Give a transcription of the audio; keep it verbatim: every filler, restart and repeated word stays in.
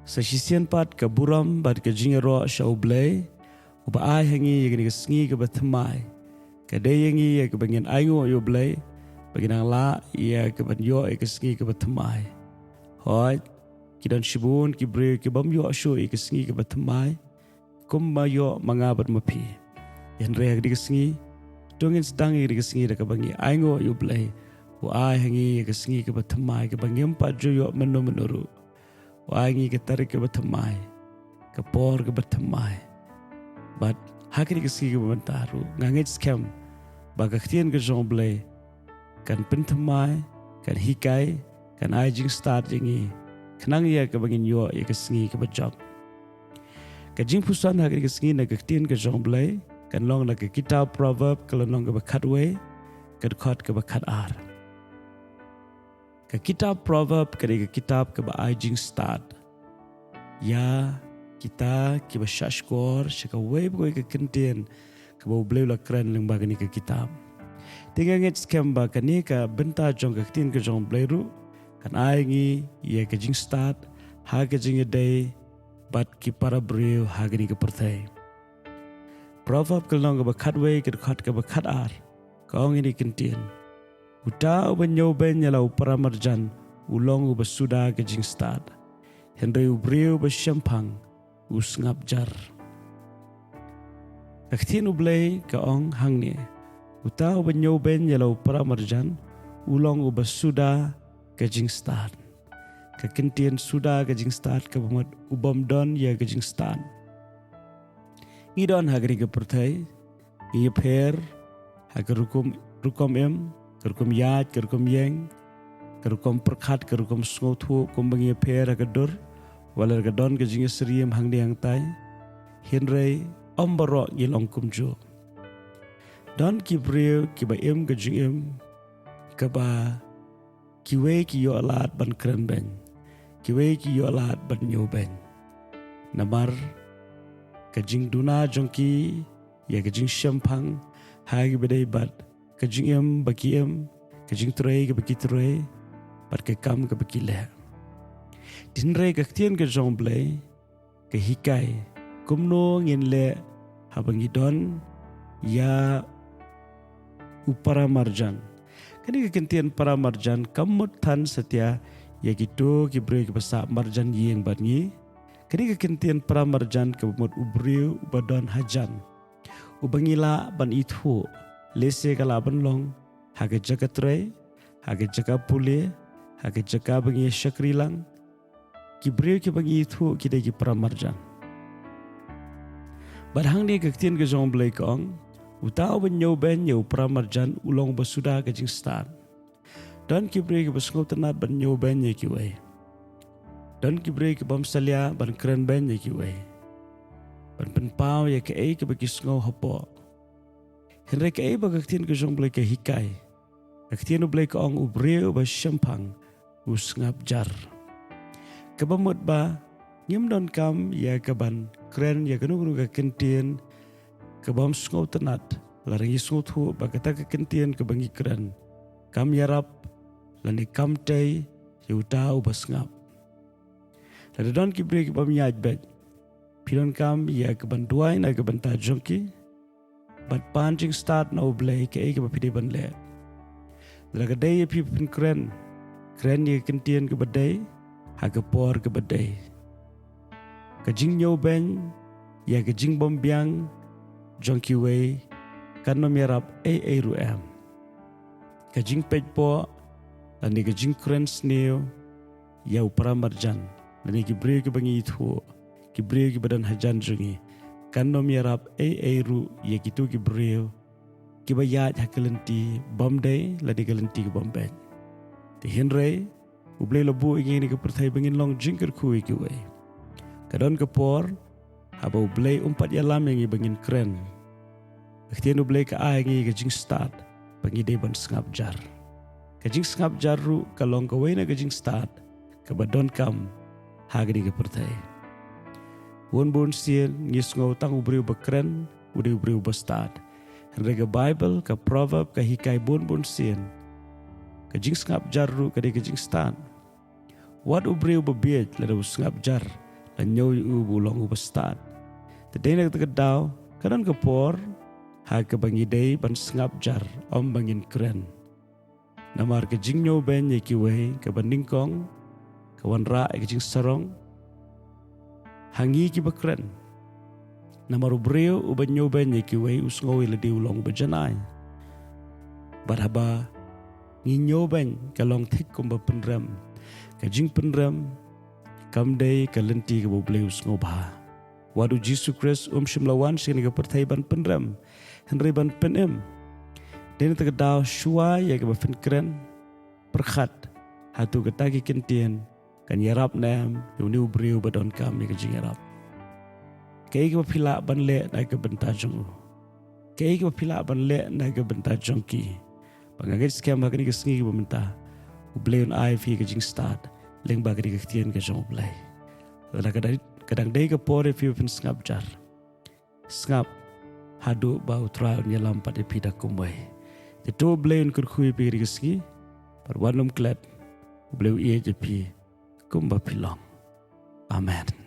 Sa shisien pat ka burom bad ka jingïaroh sha U Blei, uba ai ha ngi ïa kane ka sngi kaba thymmai, ka dei ïa ngi ïa kaba ngin ainguh ïa U Blei ba ngin nang lah ïa kaban ïoh ïa ka sngi kaba thymmai. Hooid, ki don shibun ki briew ki bym ïoh shuh ïa ka sngi kaba thymmai kumba ïoh ma nga bad ma phi. Hynrei ha kane ka sngi, to ngin sdang ïa kane ka sngi da kaba ngi ainguh ïa U Blei, u ai ha ngi ïa ka sngi kaba thymmai kaba ngim pat ju ïoh mynno mynno ruh. U ai ngi ka tarik kaba thymmai, ka por kaba thymmai. Bad ha kane ka sngi kaba mynta ruh nga ngeit skhem ba ka ktien ka jong U Blei kan pynthymmai, kan hikai, kan ai jingstad ïa ngi khnang ïa kaba ngin ïoh ïa ka sngi kaba jop. Ka jingpuson ha kane ka sngi na ka ktien ka jong U Blei kan long na ka kitab Proverb ka lynnong kaba khatwei, ka dkhot kaba khatar. Ka kitab Proverb ka dei ka kitab kaba ai jingstad ïa kita kiba shahshkor sha kawei pa kawei ka kyntien kaba U Blei u la kren lyngba kane ka kitab. Te nga ngeit skhem ba kane ka bynta jong ka ktien ka jong U Blei ruh kan ai ngi ïa ka jingstad ha ka jingïadei bad ki para briew ha kane ka pyrthei. Proverb ka lynnong kaba khatwei, ka dkhot kaba khatar, ka ong ïa kane ka kyntien: Uta uba ñiewbeiñ ïa la u para marjan u long uba suda ka jingstad, hynrei u briew uba shemphang u sngap jar. Ka ktien U Blei ka ong hangne: Uta uba ñiewbeiñ ïa la u para marjan u long uba suda ka jingstad. Ka kyntien suda ka jingstad kaba mut u bym don ïa ka jingstad. Ngi don ha kane ka pyrthei, ngi ïapher ha ka rukom, rukom im, ka rukom ïaid, ka rukom ïeng, ka rukom pyrkhat, ka rukom sngewthuh, kumba ngi ïapher ha ka dur, wat la ka don ka jingïasyriem hangne hangtai. Hynrei ym baroh ngi long kumjuh. Don ki briew kiba im ka jingim kaba kiwei ki ïoh lad ban kren beiñ, kiwei ki ïoh lad ban ñiewbeiñ. Namar ka jingduna jong ki ïa ka jingshemphang ha kiba dei bad ka jingim ba ki im, ka jingtrei kaba ki trei, bad ka kam kaba ki leh. Hynrei ka ktien ka jong U Blei ka hikai kumno ngin leh haba ngi don ïa u para marjan. Kane ka kyntien para marjan kam mut than satia ïa kito ki briew kiba sah marjan ïing bad ngi. Kane ka kyntien para marjan kaba mut u briew uba don hajan, uba ngi lah ban ithuh, lehse ka lah ban long ha ka jaka trei, ha ka jaka pule, ha ka jaka ba ngi shakri lang. Ki briew kiba ngi ithuh ki dei ki para marjan. Bad hangne ka ktien ka jong U Blei ka ong: Uta uba ñiewbeiñ ïa u para marjan u long uba suda ka jingstad. Don ki briew kiba sngewtynnat ban ñiewbeiñ ïa kiwei. Don ki briew ki bym salia ban kren beiñ ïa kiwei, ban pynpaw ïa kaei kaba ki sngew hapoh. Hynrei kaei ba ka ktien ka jong U Blei ka hikai? Ka ktien U Blei ka ong: U briew uba shemphang u sngap jar. Kaba mut ba ngim donkam ïa kaban kren ïa kano kano ka kyntien ka bym sngewtynnat, lada ngi sngewthuh ba kata ka kyntien kaba ngi kren kam ïarap lane kam tei ïa uta uba sngap. Lada don ki briew ki bym ïaid beit, phi donkam ïa kaban duwai na ka bynta jong ki bad pan jingstad na U Blei kaei kaba phi dei ban leh. Lada ka dei ïa phi ban kren, kren ïa ka kyntien kaba dei ha ka por kaba dei. Ka jingñiewbeiñ ïa ka jingbymbiang jong kiwei kan ym ïarap ei ei ruh em. Ka jingpeitpoh lane ka jingkren sniew ïa u para marjan lane ki briew kiba ngi ithuh, ki briew kiba don hajan jong ngi, kan ym ïarap ei ei ruh ïa kito ki briew kiba ïaid ha ka lynti bym dei lane ka lynti ka bym beit. Te hynrei U Blei la buh ïa ngi ha kane ka pyrthei ba ngin long jingkyrkhu ïa kiwei. Ka don ka por haba U Blei um pat ïalam ïa ngi ba ngin kren. Ka ktien U Blei ka ai ïa ngi ka jingstad ba ngi dei ban sngap jar. Ka jingsngap jar ruh ka long kawei na ka jingstad kaba donkam ha kane ka pyrthei. Bun bun sien ngi sngew tang u briew ba kren u dei u briew ba stad. Hynrei ka Baibl, ka Proverb, ka hikai bun bun sien ka jingsngap jar ruh ka dei ka jingstad. Wat u briew ba bieit lada u sngap jar, Ngan ñiew ïa u ba u long uba stad. Te dei na kata ka daw ka don ka por ha kaba ngi dei ban sngap jar, ym ba ngin kren. Namar ka jingñiewbeiñ ïa kiwei kaba nyngkong ka wanrah ïa ka jingsarong ha ngi kiba kren. Namar u briew uba ñiewbeiñ ïa kiwei u sngew ïa lade u long uba janai. Bad haba ngi ñiewbeiñ ka long thik kumba pynrem. Ka jingpynrem kam dei ka lynti kaba U Blei u sngewbha. Wat U Jisu Khrist um shym la wan sha kane ka pyrthei ban pynrem, hynrei ban pynim. Dei na kata ka daw shuwa ïa kaba phin kren, pyrkhat hato kata ki kyntien kan ïarap ne em ïa une u briew ba donkam ïa ka jingïarap. Kaei kaba phi lah ban leh na ka bynta jong u? Kaei kaba phi lah ban leh na ka bynta jong ki? Ba nga ngeit skhem ha kane ka sngi kaba mynta U Blei un ai ïa phi ka jingstad lyngba kane ka ktien ka jong U Blei. Lada ka dang, ka dang dei ka por ïa phi ba phin sngap jar, sngap haduh ba U Trai un ïalam pat ïa phi da kumwei. Te to U Blei un kyrkhu ïa phi ha kane ka sngi bad wat nym klet. U Blei u ïeit ïa phi kumba phi long. Amen.